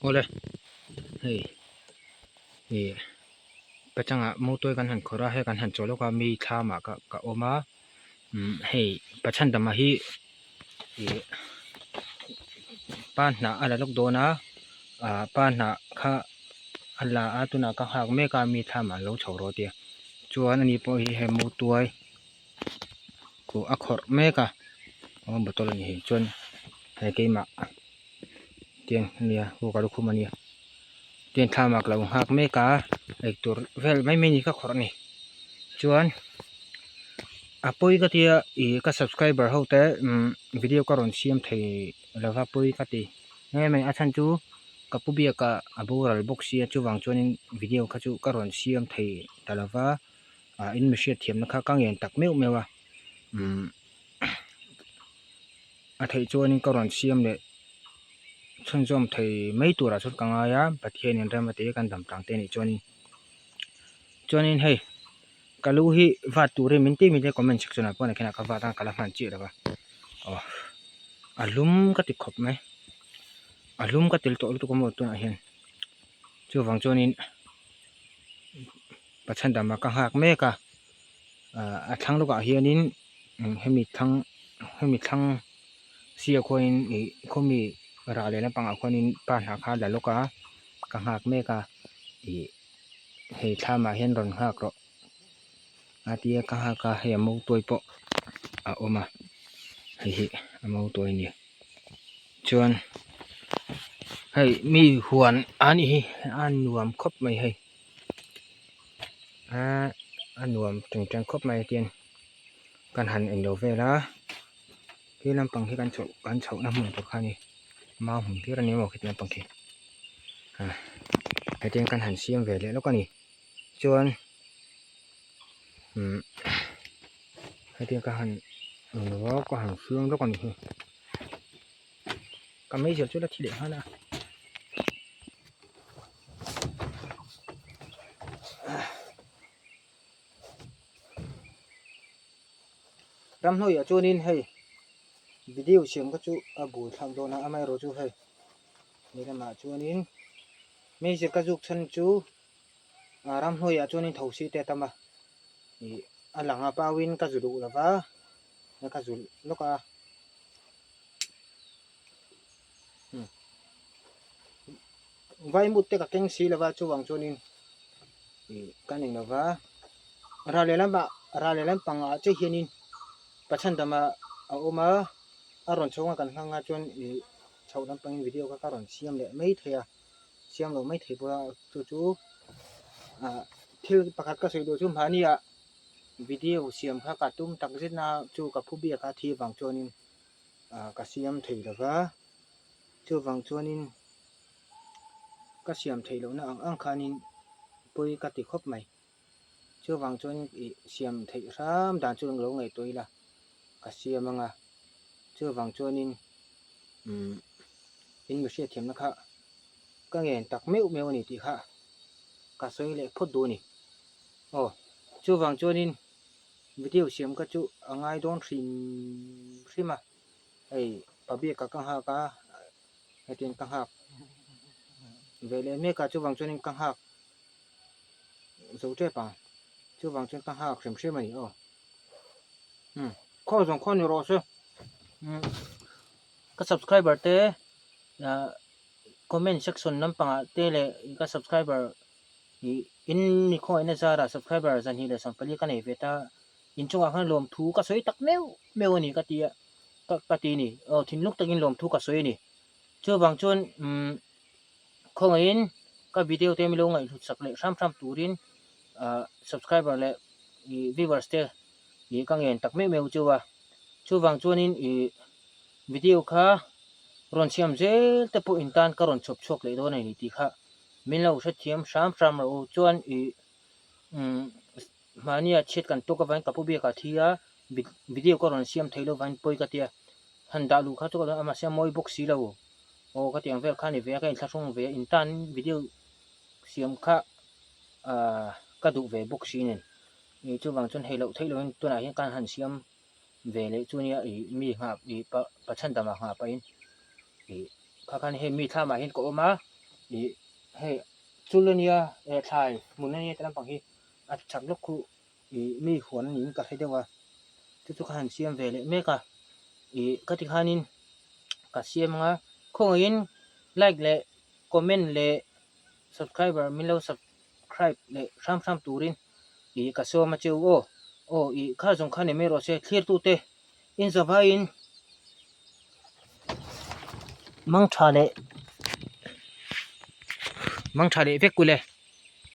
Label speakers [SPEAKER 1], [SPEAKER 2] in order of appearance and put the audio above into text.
[SPEAKER 1] Awle hei ih pachangah motor kan han khawrh a hei kan han chaw lawk a mi thlamah ka ka awm a umm hei pachhandama hi ih pa hnah a la lawk dawn a ah pa hnah kha a la a tunah ka nghak mek a mi thlamah an lo chho rawh a tia chuan ani pawh hi hei motuai kawh a khawrh mek a aw bottle a ni hei chuan hei keimah. Tiang ania aw ka lukhum ania tiang thlam ah ka lo nghak mek a eitur vel mai mai ni ka khawrh a ni chuan a pawi ka tia ih ka subscriber ho te umm video ka rawn siam thei lova pawi ka ti nge mai a chhan chu ka pu biak ah a boral bawk sia chuvang chuanin video kha chu ka rawn siam thei ta lova ah in mi hriatthiamna kha ka ngen tak meuh meuh a umm. A theih chuanin ka rawn siam leh chhunzawm thei mai turah chuan ka ngai a Pathianin rem a ti a kan dam tlang te anih chuanin chuanin hei ka lu hi vat turin min ti min tia comment section ah pawh nakinah ka vat a ka la hman chiah lo va aw a lum ka ti khawp mai a lum ka tel tawh lutuk a maw tunah hian chuvang chuanin Pathian dama ka nghak mek a ah a thlang lawkah hianin hemi thlang hemi thlang sirah khuanin ih khawmi rah leh lampangah khuanin pa hnah kha a la lawk a ka nghak mek a ih hei thlamah hian rawn nghak rawh a tia ka nghak a hei a mautuai pawh a awm a hei hi a mautuai a ni chuan hei mi huan a nih hi a nuam khawp mai hei. Ahh a nuam teng teng khawp mai tian kan han englo vel a khi lampang hi kan chhoh kan chhohna hmun tur kha a ni mau hmun hlir a ni maw khiti lampang khi ah hetiang kan han siam ve leh lawk a ni chuan umm hetiang ka han englo a ka han siam lawk a ni hi ka meizial chu la thi leh nghal a. Ramhnuaiah chuanin hei video siam kha chu a bul thlak dawn a amaherawh chu hei lehlamah chuanin meizial ka zuk chhan chu ah ramhnuaiah chuanin thosi te a tam a ih a lang a pauin ka zu duh lova ka zu lawk a. Vaimut te ka keng si lova chuvang chuanin ih ka nei lova ral lehlamah ral lehlam pangah chiah hianin Pathian dama a awm a a rawn chhawng a kan hmang a chuan ih chhoh lampangin video kha ka rawn siam leh mai thei a siam loh mai thei pawh a chu chu ah thil pakhat ka sawi duh chu mahni ah video siam kha ka tum tak zet na chu ka phu biak a thi vang chuanin ah ka siam thei lova chuvang chuanin ka siam theih lohna ang ang khanin pawi ka ti khawp mai chuvang chuan ih siam theih hram dan chu lo ngaihtuah ila ka siam anga chuvang chuanin umm in mi hriatthiamna kha ka ngen tak meuh meuh a ni tih kha ka sawi leh phawt duh a ni aw chuvang chuanin video siam kha chu a ngai dawn hrim hrim a hei pa biak ah ka nghak a hetiang ka nghak ve leh mek a chuvang chuanin ka nghak zo tep ang chuvang chuan ka nghak hrim hrim a ni aw umm khaw zawng khaw ni rawh se umm ka subscriber te ah comment section lampangah te leh ka subscriber ih in mi khawngaihna zarah subscriber zan hi leh 14 ka nei ve ta inchungah khan lawmthu ka sawi tak meuh meuh a ni ka ti a ka ka ti a ni aw thinlung takin lawmthu ka sawi a ni chuvang chuan umm khawngaihin ka video te milo ngaihhlut sak leh hram hram turin ah subscriber leh ih viewers te ih ka ngen tak meuh meuh chu a chuvang chuanin ih video kha rawn siam zel te pawh in tan ka rawn chhawp chhuak leh dawn a ni tih kha min lo hrethiam hram hram rawh u chuan ih umm Mahnia chhiat kan tuk avangin ka pu biak a thi a, video ka rawn siam thei lo vangin pawi ka ti a, han dah luh kha chu ka lo mahse a mawi bawk si lo aw ka ti ang vel kha a ni ve a, ka inthlahrung ve a, intan video siam kha ahh ka duh ve bawk si nen ih chuvang chuan hei loh theih lohin tunah hian ka han siam ve leh chu nia ih mi nghah ih pa chhandamah nghah pahin ih kha khan hei mi thlamah hian ka awm a. Ih hei chul ania eh thlai hmun ania ti lampang hi a chak lawk khu ih mi huan niin ka hre deuh a chu chu ka han siam ve leh mek a ih ka ti khanin ka siam anga khawngaihin like leh comment leh subscriber min lo subscribe leh hram hram turin ih ka sawm a cheu aw aw ih kha zawng kha ni mai rawh se thlir tute inzavaiin mang tha leh mang tha leh vek kule.